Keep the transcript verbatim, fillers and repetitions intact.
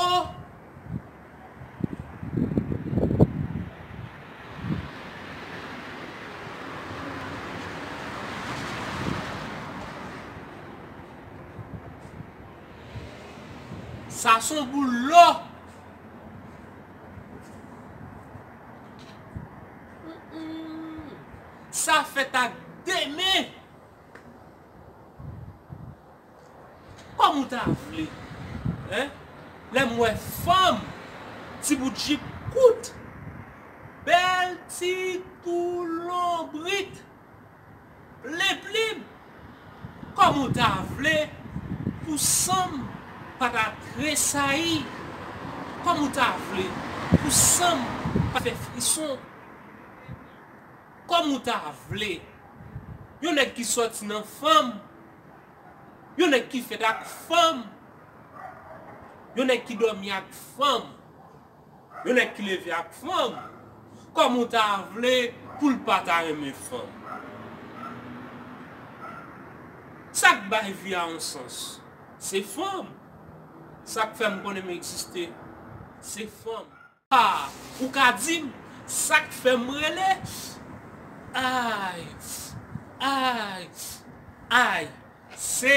Oh! Sa se yon boul lò. Mm-mm. Sa fèt ak de men. Kòm ou ta vle, en? Lè m wè fanm, ti bout jip kout, bèl ti tou lonbrit, plen plim. Kòm ou ta vle pou san m pa ta tresayi? Kòm ou ta vle pou san m pa fè frison? Kòm ou ta vle yon nèg ki sòti nan fanm, yon nèg ki fèt ak fanm, yon nèg ki dòmi ak fanm, yon nèg ki leve ak fanm? Kòm ou ta vle pou l pa ta renmen fanm? Sa k bay vi a yon sans, se fanm. Sa k fè m konnen m egziste, se fanm. Ah, ou ka di m sa k fè m rele? Ay, ay, ay, se